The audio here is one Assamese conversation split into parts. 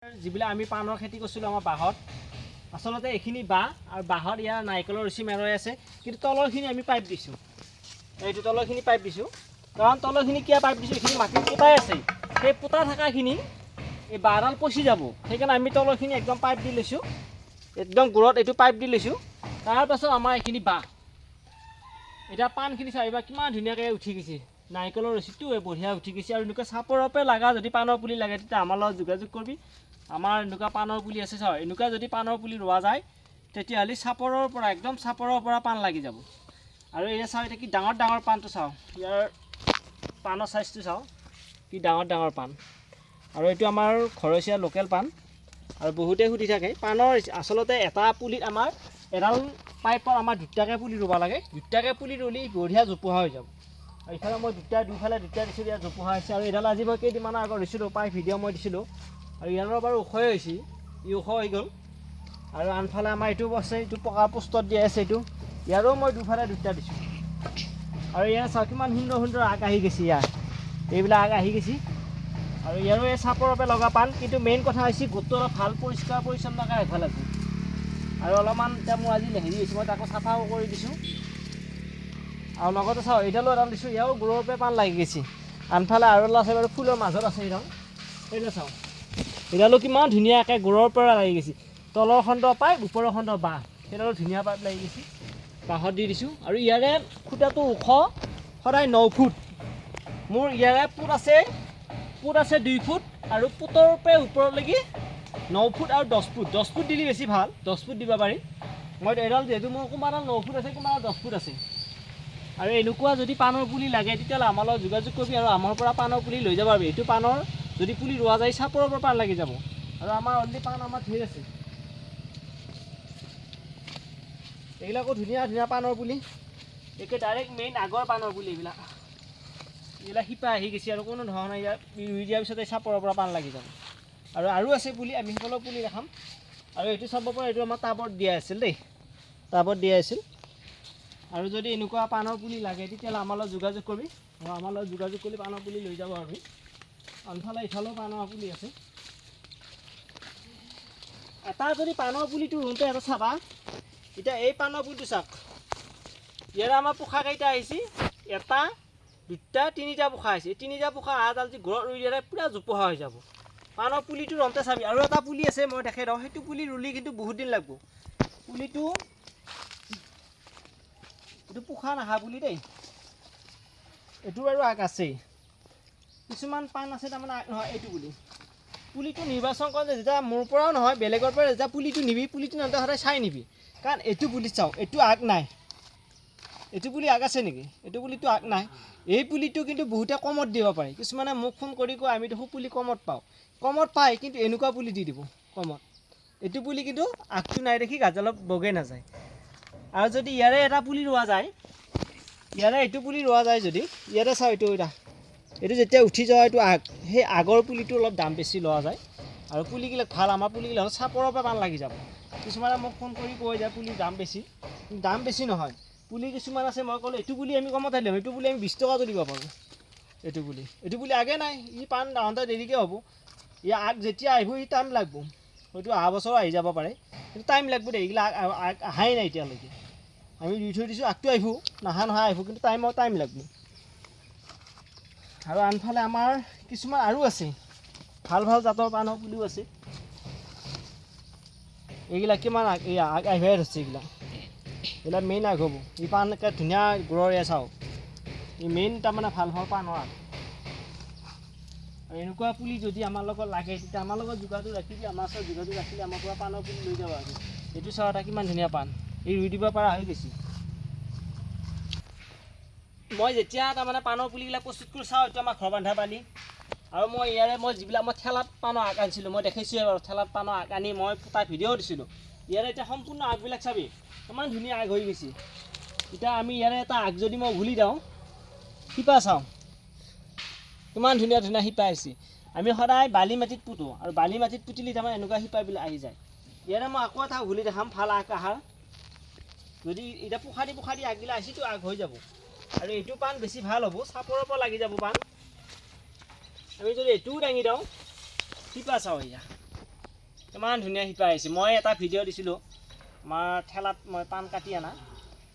যিবিলাক আমি পাণৰ খেতি কৰিছিলোঁ আমাৰ বাঁহত, আচলতে এইখিনি বাঁহ আৰু বাঁহত ইয়াৰ নাৰিকলৰ ৰছী মেৰাই আছে, কিন্তু তলৰখিনি আমি পাইপ দিছোঁ। এইটো তলৰখিনি পাইপ দিছোঁ, কাৰণ তলৰখিনি কিয় পাইপ দিছোঁ, এইখিনি মাটিত পোতাই আছে, সেই পোতা থকাখিনি এই বাঁহডাল পচি যাব, সেইকাৰণে আমি তলৰখিনি একদম পাইপ দি লৈছোঁ, একদম গোৰত এইটো পাইপ দি লৈছোঁ। তাৰপাছত আমাৰ এইখিনি বাঁহ, এতিয়া পাণখিনি চাৰিবা কিমান ধুনীয়াকৈ উঠি গৈছে, নাৰিকলৰ ৰছীটো এই বঢ়িয়া উঠি গৈছে। আৰু এনেকুৱা চাপৰতে লগা যদি পাণৰ পুলি লাগে তেতিয়া আমাৰ লগত যোগাযোগ কৰিবি। আমাৰ এনেকুৱা পাণৰ পুলি আছে, চাওঁ, এনেকুৱা যদি পাণৰ পুলি ৰোৱা যায় তেতিয়াহ'লে চাপৰৰ পৰা, একদম চাপৰৰ পৰা পাণ লাগি যাব। আৰু এয়া চাওঁ, এতিয়া কি ডাঙৰ ডাঙৰ পাণটো চাওঁ, ইয়াৰ পাণৰ চাইজটো চাওঁ, কি ডাঙৰ ডাঙৰ পাণ। আৰু এইটো আমাৰ ঘৰচীয়া লোকেল পাণ। আৰু বহুতে সুধি থাকে পাণৰ, আচলতে এটা পুলিত আমাৰ এডাল পাইপত আমাৰ দুটাকৈ পুলি ৰুব লাগে, দুটাকৈ পুলি ৰুলে বঢ়িয়া জোপোহা হৈ যাব। আৰু ইফালে মই দুটা, দুফালে দুটা দিছিলোঁ, ইয়াত জোপোহা হৈছে। আৰু এডাল আজি মই কেইদিনমানৰ আগত ৰুইছিলোঁ, পাই ভিডিঅ' মই দিছিলোঁ। আৰু ইয়াৰ বাৰু ওখই হৈছে, ই ওখ হৈ গ'ল। আৰু আনফালে আমাৰ এইটো আছে, এইটো পকা পোষ্টত দিয়া আছে এইটো, ইয়াৰো মই দুফালে দুটা দিছোঁ। আৰু ইয়াৰ চাওক কিমান সুন্দৰ সুন্দৰ আগ আহি গৈছে, ইয়াৰ এইবিলাক আগ আহি গৈছে। আৰু ইয়াৰো এই চাপৰৰ পৰা লগা পাণ, কিন্তু মেইন কথা হৈছে গোটটো অলপ ভাল পৰিষ্কাৰ পৰিচ্ছন্নকৈ ৰাখিব লাগিব। আৰু অলপমান এতিয়া মোৰ আজি হেৰি হৈছে, মই তাকো চাফাও কৰি দিছোঁ। আৰু লগতে চাওঁ, এইডালো এডাল দিছোঁ, ইয়াৰো গোৰৰ পৰা পাণ লাগি গৈছে। আনফালে আৰু এডাল আছে বাৰু, ফুলৰ মাজত আছে এইডাল, এইডাল চাওঁ, এইডালো কিমান ধুনীয়াকৈ গোৰৰ পৰা লাগি গৈছে। তলৰ খণ্ড পাইপ, ওপৰৰ খণ্ড বাঁহ, সেইডালো ধুনীয়া পাইপ লাগি গৈছে, বাঁহত দি দিছোঁ। আৰু ইয়াৰে খুঁটাটো ওখ সদায় 9 ফুট। মোৰ ইয়াৰে পোত আছে, পোত আছে 2 ফুট, আৰু পোতৰ পৰা ওপৰলৈকে 9 ফুট আৰু 10 ফুট। 10 ফুট দিলে বেছি ভাল, 10 ফুট দিব পাৰি। মই এডাল যিহেতু মোৰ কোনোবা 9 ফুট আছে, কোনোবা 10 ফুট আছে। আৰু এনেকুৱা যদি পাণৰ পুলি লাগে তেতিয়াহ'লে আমাৰ লগত যোগাযোগ কৰিবি আৰু আমাৰ পৰা পাণৰ পুলি লৈ যাব পাৰিবি। এইটো পাণৰ যদি পুলি ৰোৱা যায় চাপৰৰ পৰা পাণ লাগি যাব। আৰু আমাৰ অলৰেডি পাণ আমাৰ ধেৰ আছে, এইবিলাকো ধুনীয়া ধুনীয়া পাণৰ পুলি, একে ডাইৰেক্ট মেইন আগৰ পাণৰ পুলি এইবিলাক। এইবিলাক শিপা আহি গৈছে আৰু কোনো ধৰণৰ ইয়াত ৰুই দিয়াৰ পিছতে চাপৰৰ পৰা পাণ লাগি যাব। আৰু আৰু আছে পুলি, আমি সকলো পুলি দেখাম। আৰু এইটো চাব পৰা, এইটো আমাৰ টাবত দিয়া আছিল দেই, টাবত দিয়া আছিল। আৰু যদি এনেকুৱা পাণৰ পুলি লাগে তেতিয়াহ'লে আমাৰ লগত যোগাযোগ কৰিবি, আৰু আমাৰ লগত যোগাযোগ কৰি পাণৰ পুলি লৈ যাব। আৰু আনফালে ইফালেও পাণৰ পুলি আছে। এটা যদি পাণৰ পুলিটো ৰুওঁতে এটা চাবা, এতিয়া এই পাণৰ পুলিটো চাওক, ইয়াৰে আমাৰ পোখা কেইটা আহিছে, এটা দুটা তিনিটা পোখা আহিছে। এই তিনিটা পোখা আহাডাল যদি ঘৰত ৰুই দিয়ে পূৰা জোপোহা হৈ যাব। পাণৰ পুলিটো ৰুওঁতে চাবি। আৰু এটা পুলি আছে মই দেখাই দিওঁ, সেইটো পুলি ৰুলি কিন্তু বহুত দিন লাগিব। পুলিটো এইটো পোখা নাহা পুলি দেই, এইটো বাৰু আগ আছেই। কিছুমান পাণ আছে তাৰমানে আগ নহয়। এইটো পুলি, পুলিটো নিৰ্বাচন কৰোঁতে যেতিয়া মোৰ পৰাও নহয় বেলেগৰ পৰা যেতিয়া পুলিটো নিবি, পুলিটো নিওঁতে সদায় চাই নিবি। কাৰণ এইটো পুলি চাওক, এইটো আগ নাই, এইটো পুলি আগ আছে নেকি? এইটো পুলিটো আগ নাই। এই পুলিটো কিন্তু বহুতে কমত দিব পাৰে। কিছুমানে মোক ফোন কৰি কয় আমি দেখোন পুলি কমত পাওঁ, কমত পায় কিন্তু এনেকুৱা পুলি দি দিব কমত। এইটো পুলি কিন্তু আগটো নাই দেখি গাজ অলপ বগে নাযায়। আৰু যদি ইয়াৰে এটা পুলি ৰোৱা যায়, ইয়াৰে এইটো পুলি ৰোৱা যায় যদি, ইয়াতে চাওঁ এইটো এটা, এইটো যেতিয়া উঠি যোৱা এইটো আগ, সেই আগৰ পুলিটো অলপ দাম বেছি লোৱা যায়। আৰু পুলিবিলাক ভাল, আমাৰ পুলিবিলাক হ'ল চাপৰৰ পৰা পাণ লাগি যাব। কিছুমানে মোক ফোন কৰি কয় যে পুলিৰ দাম বেছি, দাম বেছি নহয়। পুলি কিছুমান আছে মই ক'লোঁ এইটো পুলি আমি কমতে দিম, এইটো পুলি আমি 20 টকাতো দিব পাৰোঁ। এইটো পুলি আগে নাই, ই পাণ আহোঁতে দেৰিকৈ হ'ব। ই আগ যেতিয়া আহিব ই টাইম লাগব, হয়তো অহা বছৰো আহি যাব পাৰে, কিন্তু টাইম লাগব দেই। এইগিলা আগ আহাই নাই এতিয়ালৈকে, আমি ৰুই থৈ দিছোঁ, আগটো আহিব, নাহা নহয় আহিব, কিন্তু টাইম টাইম লাগব। আৰু আনফালে আমাৰ কিছুমান আৰু আছে ভাল ভাল জাতৰ পাণৰ পুলিও আছে। এইগিলা কিমান আগ, এই আগ আহিবাই ধৰিছে, এইগিলা এইবিলাক মেইন আগ হ'ব। এই পাণ একে ধুনীয়া গোৰৰে চাওক, এই মেইন তাৰমানে ভাল ভাল পাণৰ আগ। আৰু এনেকুৱা পুলি যদি আমাৰ লগত লাগে তেতিয়া আমাৰ লগত যোগাযোগ ৰাখিবি, আমাৰ ওচৰত যোগাযোগ ৰাখিলে আমাৰ পৰা পাণৰ পুলি লৈ যাব। আৰু এইটো চাওঁ এটা কিমান ধুনীয়া পাণ, এই ৰুই দিব পৰা হৈ গৈছে। মই যেতিয়া তাৰমানে পাণৰ পুলিবিলাক প্ৰস্তুত কৰি চাওঁ, এইটো আমাৰ ঘৰ বান্ধা পালি। আৰু মই ইয়াৰে মই যিবিলাক মই ঠেলাত পাণৰ আগ আনিছিলোঁ, মই দেখিছোঁৱে বাৰু, ঠেলাত পাণৰ আগ আনি মই তাৰ ভিডিঅ' দিছিলোঁ। ইয়াৰে এতিয়া সম্পূৰ্ণ আগবিলাক চাবি ইমান ধুনীয়া আগ হৈ গৈছে। এতিয়া আমি ইয়াৰে এটা আগ যদি মই উঘালি দিওঁ, শিপা চাওঁ কিমান ধুনীয়া ধুনীয়া শিপা আহিছে। আমি সদায় বালি মাটিত পুতোঁ, আৰু বালি মাটিত পুতিলে তাৰমানে এনেকুৱা শিপাবিলাক আহি যায়। ইয়াৰে মই আকৌ এটা উঘালি দেখাম ভাল আগ আহাৰ। যদি এতিয়া পোখাৰি পোখাৰি আগবিলাক আহিছেতো আগ হৈ যাব। আৰু এইটো পাণ বেছি ভাল হ'ব, চাপৰৰ পৰা লাগি যাব পাণ। আমি যদি এইটোও দাঙি দিওঁ, শিপা চাওঁ এয়া। ইমান ধুনীয়া শিপা আহিছে। মই এটা ভিডিঅ' দিছিলোঁ, আমাৰ ঠেলাত মই পাণ কাটি আনা,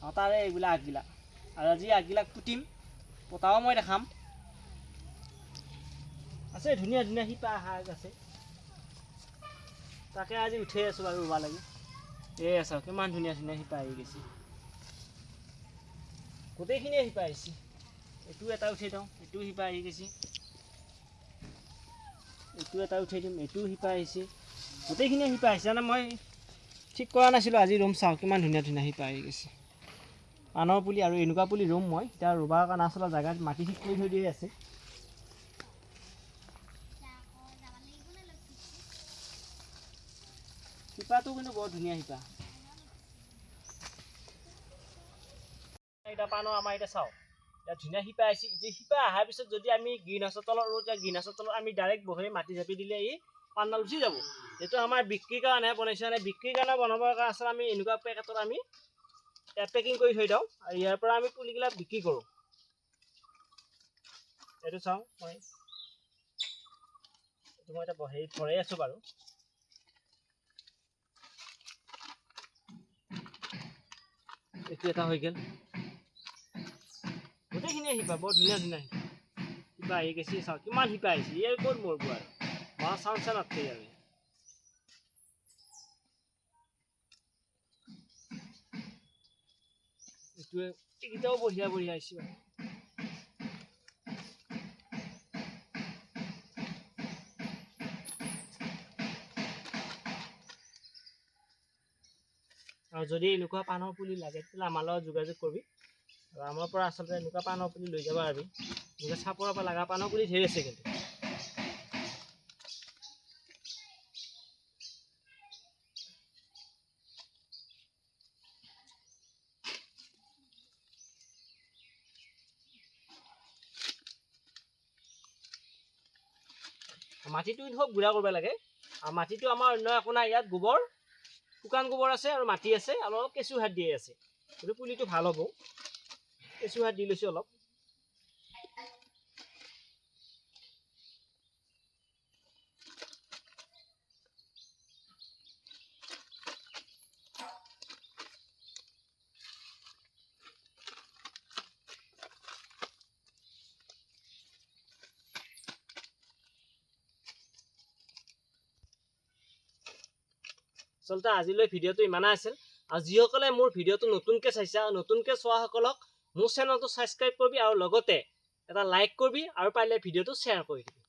আৰু তাৰে এইবিলাক আগবিলাক, আৰু আজি আগবিলাক পুতিম, পোতাও মই দেখাম। আছে ধুনীয়া ধুনীয়া শিপা অহা আগ আছে, তাকে আজি উঠিয়ে আছোঁ বাৰু ৰুব লাগি। এই চাওক কিমান ধুনীয়া ধুনীয়া শিপা আহি গৈছে, গোটেইখিনিয়ে শিপা আহিছে। এইটো এটা উঠাই দিওঁ, এইটোও শিপা আহি গৈছে, এইটো এটা উঠাই দিম, এইটোও শিপা আহিছে, গোটেইখিনিয়ে শিপা আহিছে। মানে মই ঠিক কৰা নাছিলোঁ, আজি ৰুম। চাওঁ কিমান ধুনীয়া ধুনীয়া শিপা আহি গৈছে পাণৰ পুলি। আৰু এনেকুৱা পুলি ৰুম মই এতিয়া ৰুবৰ কাৰণে আচলতে জেগাত মাটি ঠিক কৰি থৈ দিয়ে আছে। শিপাটো কিন্তু বৰ ধুনীয়া শিপা। এতিয়া পাণৰ আমাৰ এতিয়া চাওঁ, এতিয়া ধুনীয়া শিপা আহিছে। এতিয়া শিপা অহাৰ পিছত যদি আমি গ্ৰীণ হাউচৰ তলত ৰুওঁ, তেতিয়া গ্ৰীণ হাউচৰ তলত আমি ডাইৰেক্ট বহি মাটি জাপি দিলে ই পাণডাল উঠি যাব। এইটো আমাৰ বিক্ৰীৰ কাৰণেহে বনাইছোঁ, মানে বিক্ৰীৰ কাৰণে বনাবৰ কাৰণে আচলতে আমি এনেকুৱা পেকেটত আমি পেকিং কৰি থৈ দিওঁ, আৰু ইয়াৰ পৰা আমি পুলিবিলাক বিক্ৰী কৰোঁ। এইটো চাওঁ মই, এইটো মই এতিয়া হেৰিত ভৰাই আছোঁ বাৰু। এইটো এটা হৈ গ'ল, গোটেইখিনিয়ে শিপা, বৰ ধুনীয়া ধুনীয়া শিপা শিপা আহি গৈছে। চাওঁ কিমান শিপা আহিছে, ইয়াৰ ক'ত মৰব আৰু, মৰা চান্সে নাথাকে আৰু। এইটোৱে এইকেইটাও বঢ়িয়া বঢ়িয়া আহিছে বাৰু। আৰু যদি এনেকুৱা পাণৰ পুলি লাগে তেতিয়াহ'লে আমাৰ লগত যোগাযোগ কৰিবি, আৰু আমাৰ পৰা আচলতে এনেকুৱা পাণৰ পুলি লৈ যাব পাৰিবি। এনেকুৱা চাপৰৰ পৰা লগা পাণৰ পুলি ধেৰ আছে কিন্তু। মাটিটো খুব গুড়া কৰিব লাগে, আৰু মাটিটো আমাৰ অন্য একো নাই, ইয়াত গোবৰ, শুকান গোবৰ আছে আৰু মাটি আছে, আৰু অলপ কেঁচু সাৰ দিয়ে আছে। গতিকে পুলিটো ভাল হ'ব, কেঁচু সাৰ দি লৈছোঁ অলপ। আচলতে আজিলৈ ভিডিঅ'টো ইমানেই আছিল। আৰু যিসকলে মোৰ ভিডিঅ'টো নতুনকৈ চাইছা, নতুনকৈ চোৱাসকলক মোৰ চেনেলটো ছাবস্ক্ৰাইব কৰিবি, আৰু লগতে এটা লাইক কৰিবি, আৰু পাৰিলে ভিডিঅ'টো শ্বেয়াৰ কৰি দিবি।